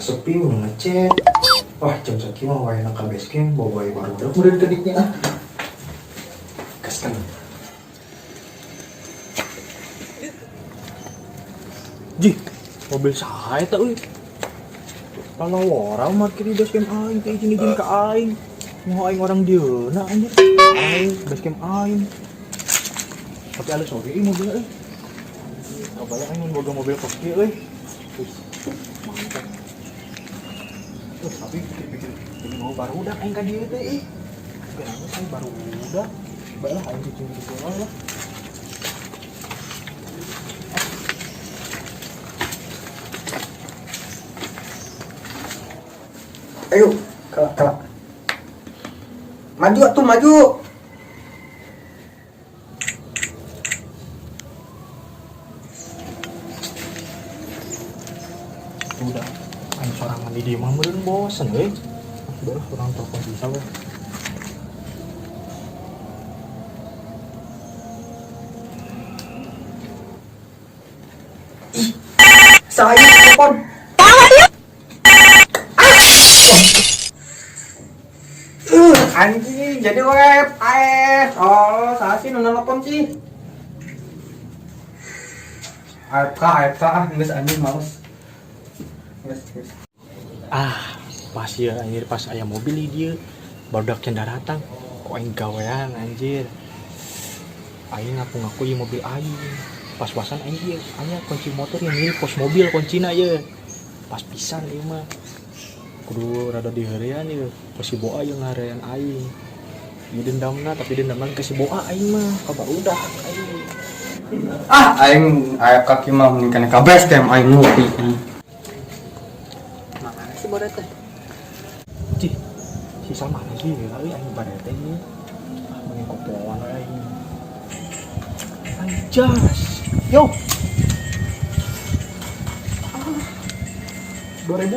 Sepi udah ngechat. Wah, jam sakieu mah wae ka base camp bawa wae barudak meureun ka dinya ah. Gaskeun. Jih, mobil saha eta euy? Lalawara parkir di base camp aing teh izin-izin ka aing. Nyaho aing orang dieuna anjir. Aing base camp aing. Tapi alus oge ieu mobilna euy. Kabayang aing mun boga mobil kos kieu euy. Wih, mantap. Tapi pikir-pikir ini mau barudak aing ka dieu teh ih. Kenapa sih barudak? Baiklah aing cicing di situ lah. Ayo, kelak kelak. Maju atuh maju. Udah, aing sorangan di dieu mah meureun bosen euy. Udah lah, urang telepon bisa we. Saya telepon. Anjing, jadi web, aeh, oh, salah sih nu nelpon sih. AFK, AFK, ah, geus anjing males. Geus, geus. Ah, pas ya anjir pas aya mobil di dieu. Barudak can datang. Kok aing gawean anjir. Aing ngaku-ngaku ieu mobil aing. Pas-pasan aing ieu, aya kunci motor yang mirip pos mobil kuncina ieu. Pas pisan ieu mah. Kudu rada diheurean ieu. Kos si Boa ieu ngarean aing. Ieu dendamna tapi dendamna ke si Boa aing mah ka barudak aing. Ah, aing AFK kieu mah mending kana ka base camp aing ngopi. Mana sih bodat teh? Cih, si sama mana sih ya euy aing barete ieu. Ah, mending kopoan we aing. Anjas. Yo. Ah, 2000.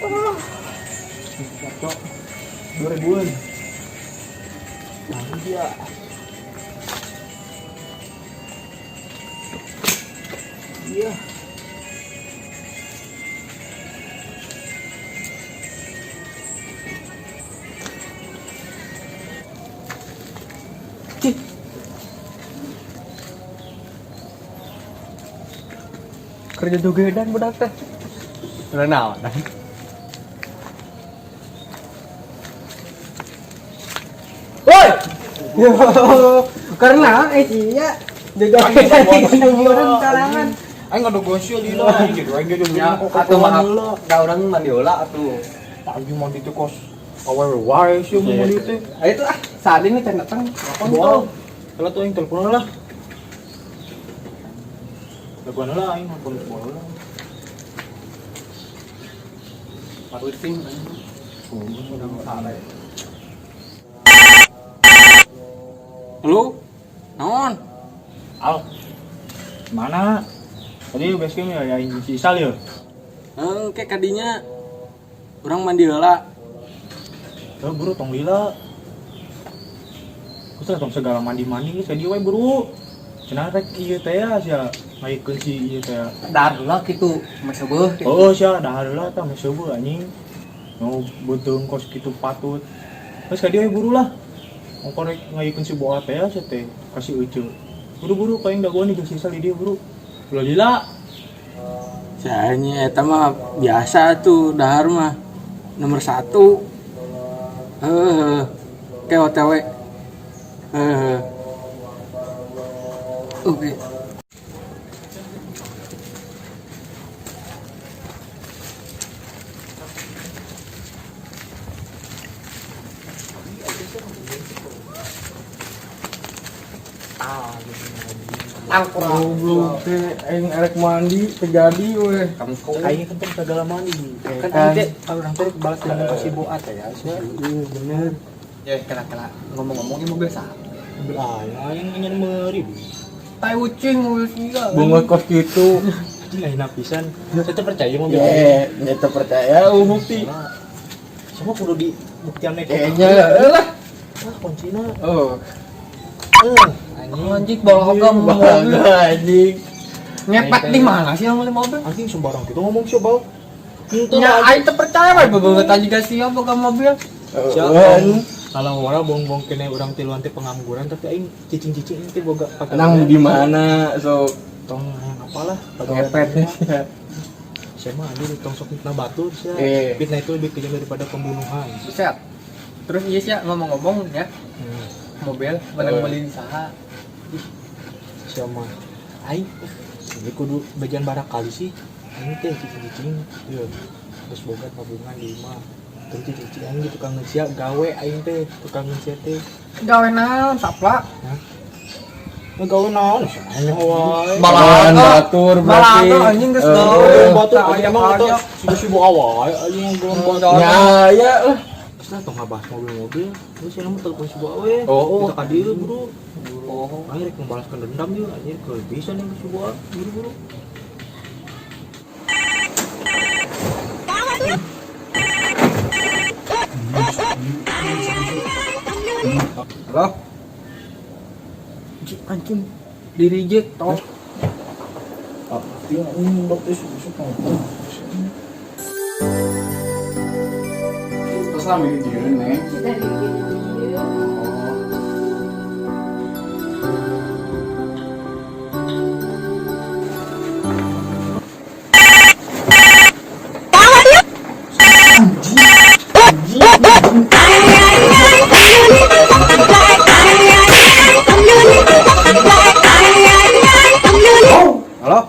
Ah. Cok. 2000-an. Nah, ini dia. Iya. Cih. Kerja jogedan budak teh. Udah naon? Woi. Yo, karena iya jogedan orang kalangan. Aing ngadogoan sia lila anjir, aing ge Ya, jogedan kok atuh maaf. lila. Da urang mandi heula atuh. Anjing mandi teh kos awewe wae sia mun mandi teh. Ayo tuh ah, saat ini can datang. Kontol. Kalau tuh aing telepon lah. Telepon lah aing telepon bola. Paruting. Salah. Halo? Naon? Al. Mana? Tadi base camp ya aing si Isal ya. Engke kadinya urang mandi heula. Tuh buru tong lila. Terus tong segala mandi-mandi geus ka dieu we buru. Cenah rek ieu teh ya sia ngaikeun si ieu teh. Dahar heula kitu, meh seubeuh kitu. Oh sia dahar heula tah meh seubeuh anjing. Nu beuteung kos kitu patut. Geus ka dieu we buru lah. Ongko rek ngaikeun si Boa teh ya sia teh kasih Ece. Buru-buru paling dagoan jeung si Isal di dieu buru. Ulah lila. Sia eta mah biasa tuh dahar mah nomor 1. Heeh. Ke OTW. Heeh. Oke. Goblok teh aing arek mandi teu jadi we. Aing kan teh segala mandi. Kan Kan aing teh teh urang teh balas dendam ka si Boa teh ya. Sia. Iya bener. Ya, kela-kela ngomong-ngomong ini mobil saha? Mobil aing aing ingin meuri. Tai ucing mobil sia. Bunga kos kitu. Anjing aing pisan. Saya teh percaya mobil aing. Ye, nya teu percaya bukti. Semua kudu di buktian naik. Kayaknya lah. Ah, kuncina. Oh. Eh, anjing. Anjing balaga mobil. Balaga anjing. Ngepet di mana sih yang beli mobil? Anjing sembarang gitu ngomong sih, Bal. Itu Ya aing teu percaya we bebeut aja juga sia boga mobil. Siapa? Kalau orang bohong-bohong kene urang tiluan teh pengangguran tapi aing cicing-cicing teh boga pagawean. Nang di mana sok Tong yang apalah pagawean ngepet. Saya mah anjir tong sok fitnah batur sia. Eh. Fitnah itu lebih kejam daripada pembunuhan. Buset. Terus iya sih ngomong-ngomong ya, mobil menang beli di saha. Sia mah aing ini kudu bagian barak kali sih. Aing teh cicing-cicing ieu. Terus boga tabungan di imah. Terus cicing-cicing aing di tukang sia gawe aing teh tukang sia teh. Gawe naon saplak? Hah? Gawe naon? Aneh wae. Balaga batur berarti. Balaga anjing geus Eh, gawe. Batur Tak emang itu ajak-ajak. sibuk-sibuk awal anjing ngobrol Oh, Ya ya lah. Terus lah tong ngabahas mobil-mobil, terus yang mau telepon si we. Oh. Kita ka dieu, bro. Oh. Aing rek membalaskan dendam yeuh, anjir ke bisa nih ke si Boa, buru-buru. Halo. Anjing di reject toh. Terus lama di dieu neng. Kita bikin video. Halo.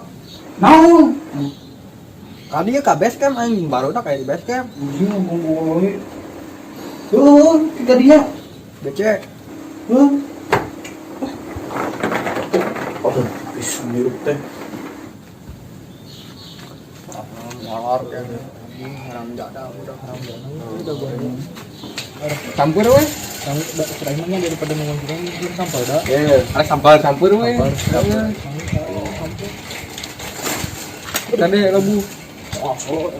Naon? Kadi ka base camp anjing baru tak kayak di base camp. Anjing ngomong Tuh, tiga dia. DC. Huh? Aduh, is mirip teh. Molor kan. Anjing haram jadah udah haram jadah. Udah gua ini. Campur we. Yang serain mah daripada nungguin kita ini sampel dah. Eh, Ada sampel campur we. Sampel. Tadi lebu. Oh, solo.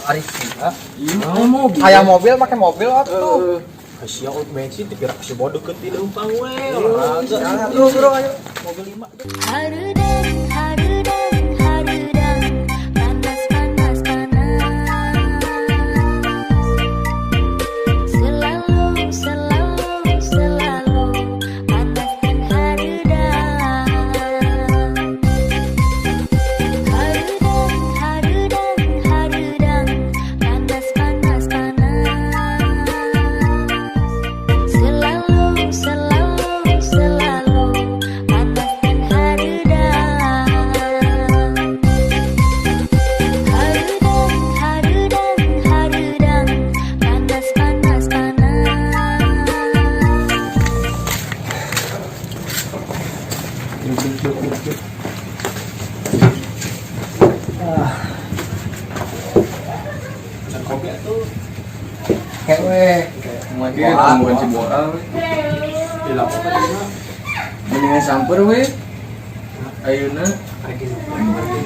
Ari sia. Ini mobil. Kayak mobil pakai mobil atuh. Sia out bensin dipira si Boa deket di leumpang we. Olahraga. Ayo, bro, ayo. Mobil lima. Harudang, harudang, harudang, panas, panas, panas. Selalu, selalu, selalu panas dan harudang. Harudang, harudang, harudang, panas, panas, panas. Selalu, selalu, selalu panas dan harudang. Harudang, harudang, harudang, panas, panas, panas. Dan kopi atuh. Kayak we. Iya, tungguan si Boa we. Di lapangan lima. Mendingan samper we. Ayeuna Lagi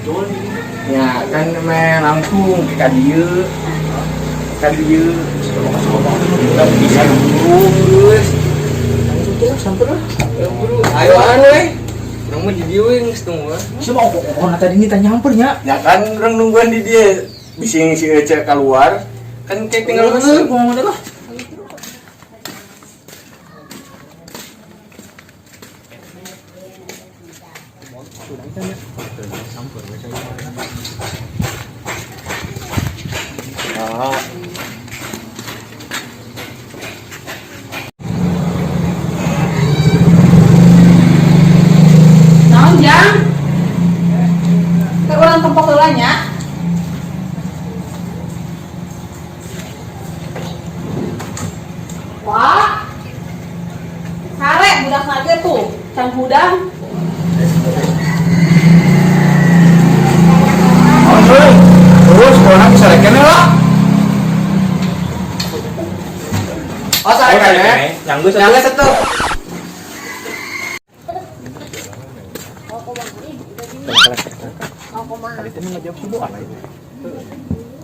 jual ini. ya kan meh langsung ke ka dieu. Ka dieu. Bisa buru geus. Langsung tuh samper lah. Ya, buru. Ayo an we. Urang mah di dieu we geus tungguan. Semua kok kok tadi ini tanya nyampernya. Ya kan urang nungguan di dieu. Bisi si Ece keluar kan kayak tinggal Tinggal mesen. ngomong lah. Ah, Naon jang? Teh urang tempo heula nya. Wah. Hare budak ge tuh, can hudang. Oh, cuy. Terus orang bisa rekene lah. Oh, saya kene. Yang gue Yang satu. Tadi teh ngajawab si Boa lah itu.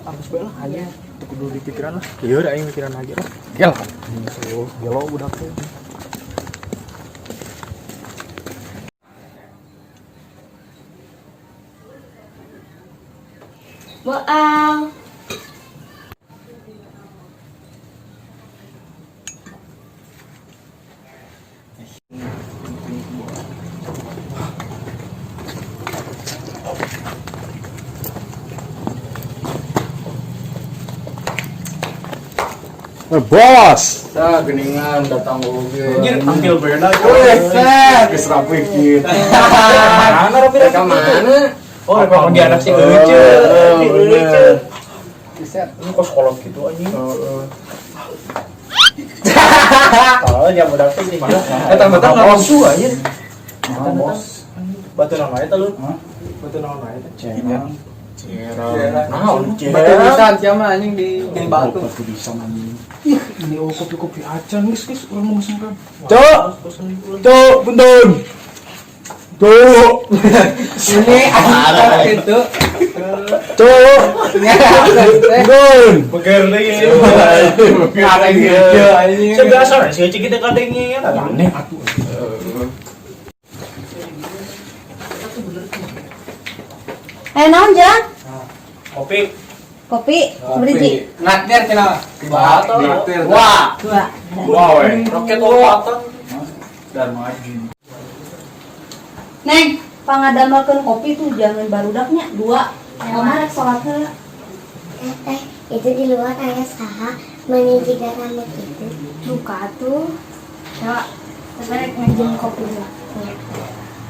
Artos bae lah anjing. Teu kudu dipikiran lah. Ieu da aing mikiran lagi lah. Gel. Oh, gelo budak teh. Boang. Bos. Sa geningan datang oge. Anjir tampil beda. Buset. Geus rapi kieu. Mana rapi Ka mana? Oh, rek di anak si Ece. Si Ece. Buset. Ini kok sekolah gitu anjing. Kalau ya budak teh di mana? Eta mah tah langsung anjir. Bos. Batu naon wae teh lu? Batu naon wae teh? Cerang. Cerang. Naon? Batu nisan sia mah anjing di batu. Batu nisan anjing. Ih, ini oh kopi-kopi acan geus geus urang mau mesen kan. Cuk. Cuk, buntun. Cuk. Ini anjing itu. Cuk. Buntun. Beger deui. Ada gitu anjing. Sebiasa sih Ece kita kadenge ya. Aneh atuh. Naon Jang? Kopi. Kopi, beriji. Naktir cenah. Naktir. Wah. Dua. Wah, we. Roket lompatan. Dan maju. Neng, pangadamelkeun kopi tuh jangan barudaknya dua. Mama rek salat heula. Teh, itu di luar aya saha meuni jiga rame gitu. Duka tuh. Ya, teteh rek ngajen kopi lah.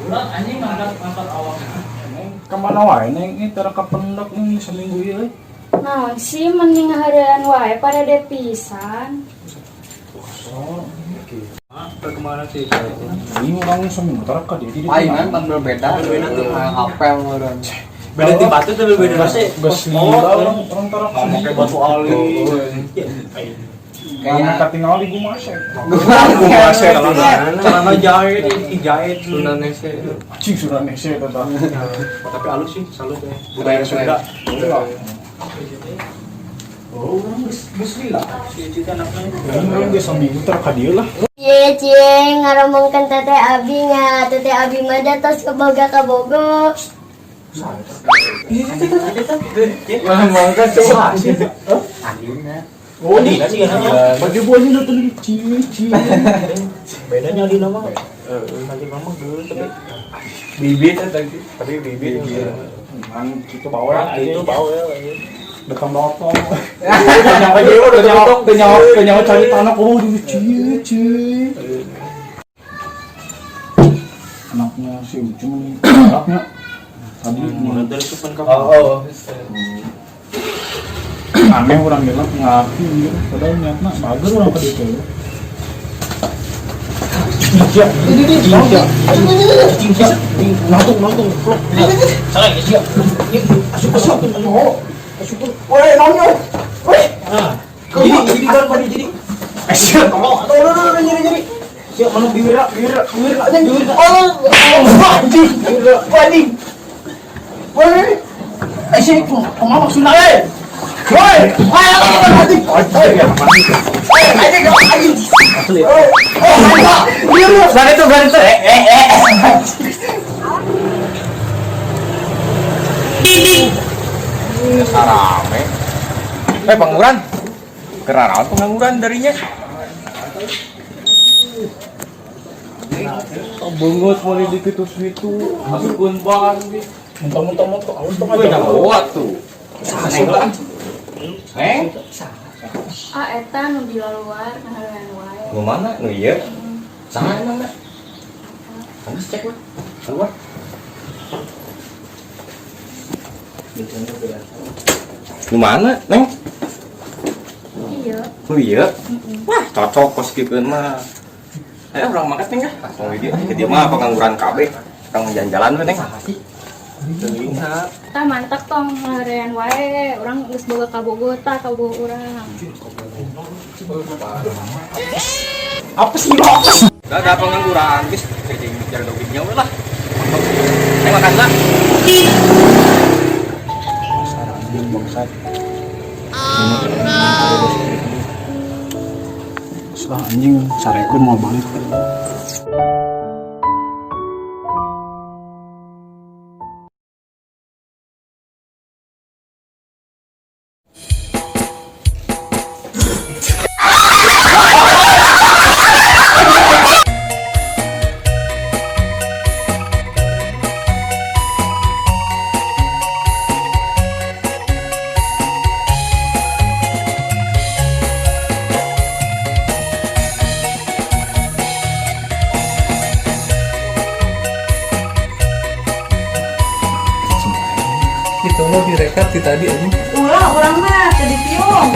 Urang anjing ngangkat-ngangkat awak. Kemana wae neng ini tara kapendak nih seminggu ieu. Naon sih mending harian wae pada depisan. Perkembangan sih. Ini urang seminggu tara ka dieu. Palingan pan berbeda. Berbeda tuh apel meureun. Beda di batu tapi beda rasa. Geus lila urang urang tara Ngomong kayak batu ali. Kayaknya katingali gumasek. Gumasek. Celana jahit, jahit. Sundanese. Anjing Sundanese eta tah. Tapi halus sih, salut ya. Budaya Sunda. Oh, urang geus geus lila. Si Cita anaknya. Urang geus seminggu tara ka dieu lah. Cie cie ngaromongkeun teteh abi nya, teteh abi mah da tos keboga ka Bogo. Wah, mangga coba. Oh, Dina sih kan. Baju buahnya udah tuh cici. Bedanya Dina mah. Nanti mama dulu tapi Bibit eta tapi bibit. Mang gitu bawa Itu bawel anjing. Dekat lotong. Nyawa nyawa nyawa nyawa cari tanah oh cici. Anaknya si Ucung nih, anaknya tadi Mulai dari supan kamu. Oh, aneh orang bilang ngerti gitu. Padahal niatna bager orang ke ditu. Iya, iya, iya, nonton nonton, klok. Salah ya sih. Asup asup. Asup. Woi, nonton. Woi. Ah. Jadi jadi kan pada jadi. Eh, siap. Tolong, Tolong, jadi jadi. Siap, mana biwira, biwira, biwira, anjing, biwira. Oh, anjing, biwira, anjing. Woi. Eh, sih, kumaha maksudna eh? Woi, woi, anjing. Anjing, woi, anjing, anjing. Woi, oh, anjing. Biwira. Berani tuh, eh. Sarame. Eh, pengangguran. Keraraon pengangguran darinya. Bungut mulai dikit itu. Masukun ban. Muntah-muntah motor, alus tong Wih, aja. bawa tuh. Neng, Ah, eta nu di luar ngaharian wae. nu mana? Nu ieu? Saha emang da? Geus cek mah. Keluar. Nu mana, Neng? Iya. Nu ieu? Wah, cocok kos kieu mah. Ayo urang makan Neng ah. Langsung di dieu. Di dieu mah pengangguran kabeh. Urang jalan-jalan we, Neng. Sih? Teuing ha. Tah mantak tong ngaharian wae, urang geus boga ka Bogo tah ka Bogo urang. Apa sih lo? Gak ada pengangguran, guys. Jadi jalan dogingnya udah lah. Neng makan lah. Anjing bangsat. Anjing sarekeun mau balik. Itu lo direkap di tadi aja. Ulah urang mah teu ditiung.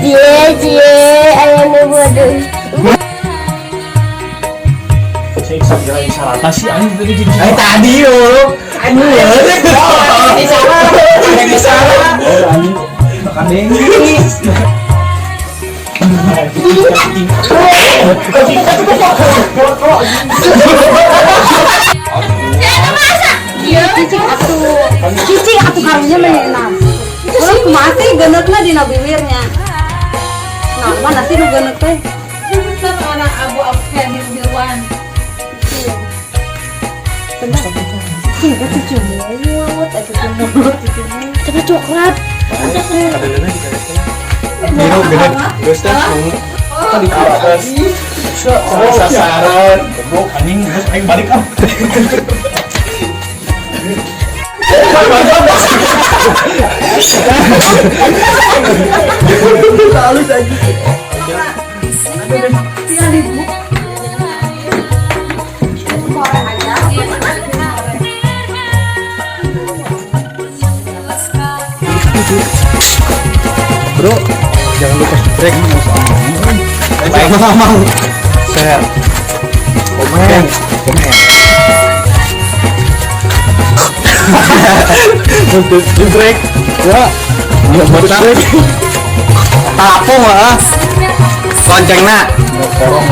Cie cie aya nu bodoh. Saya segala isyarat sih anjing tadi jadi. Eh tadi yo. Anjing ya. Ini salah. Oh, anjing. Makan deh. Cicing atuh. Cicing atuh karunya mah enak. Terus kumaha sih geneutna dina bibirnya? Nah, mana sih nu geneut teh? Sama warna abu-abu kayak biru-biruan. Cicing teh cuci mulut, atuh cuci mulut, cuci mulut. Tapi coklat. Biru bener. Geus teh. Tadi sasaran. Goblok anjing geus aing balik ah. Bro, jangan lupa subscribe. Like, share, komen, komen. Untuk di break, ya, break. Talapung lah. Loncengna. Korong.